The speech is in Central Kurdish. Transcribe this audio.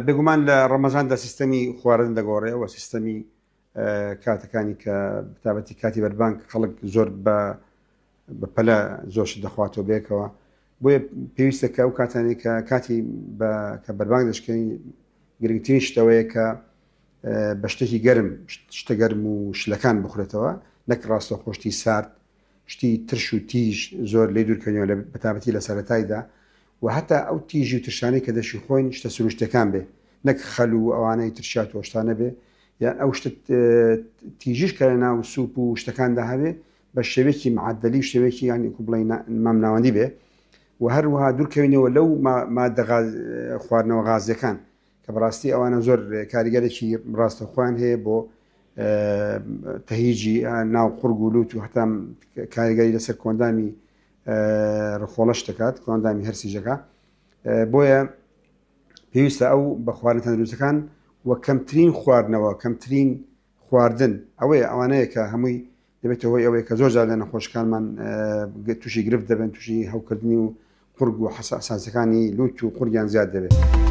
بێگومان لە ڕەمەزاندا سیستەمی خواردن دەگۆڕێ و سیستەمی کاتەکانی کە بەتابەتی کاتی بەربانگ خەڵک زۆر بە بە پەلە زۆر شت دەخواتەوە بێکەوە بۆیە پێویستە کە ئەو کاتانی کە کاتی بە کە بەربانگ دەشکێنی گرنگترین شتەوەیە کە بە شتێکی گەرم شتە گەرم و شلەکان بخورێتەوە نەک ڕاستە خۆشتی سارد شتی ترش و تیژ زۆر لێ دوورکەنەوە لە بەتابەتی لە سەرەتایدا و هەتا ئەو تیژی و ترشانەی کە دەشی خۆین شتە سروشتەکان بێ نەک خەل و ئەوانەی ترشات و شتانە بێ یان ئەو شتە تیژیش کە لە ناو سوپ و شتەکاندا هەبێ بە شێوەیەکی معدلی و شێوەیەکی یانی کو بڵێ مامناوەندی بێ و هەروەها دوورکەوینەوە لەو مادە خواردنەوە غازیەکان کە بەڕاستی ئەوانە زۆر کاریگەرێکی ڕاستەخۆیان هەیە بۆ تەهیجی ناو قوڕگ و لوت و هەتا کاریگەری لەسەر کۆندامی ڕخۆڵەش دەکات کۆندامی هەرسیژەکە بۆیە پێویستە ئەو بە خواردن تەندروستەکان و کەمترین خواردنەوە کەمترین خواردن ئەوەیە ئەوانەیە کە هەمووی دەبێتە هۆی ئەوەی کە زۆر جار لە نەخۆشەکانمان تووشی گرفت دەبن تووشی هەوکردنی و قورگ و حەساسەکانی لوت و قورگیان زیاد دەبێت.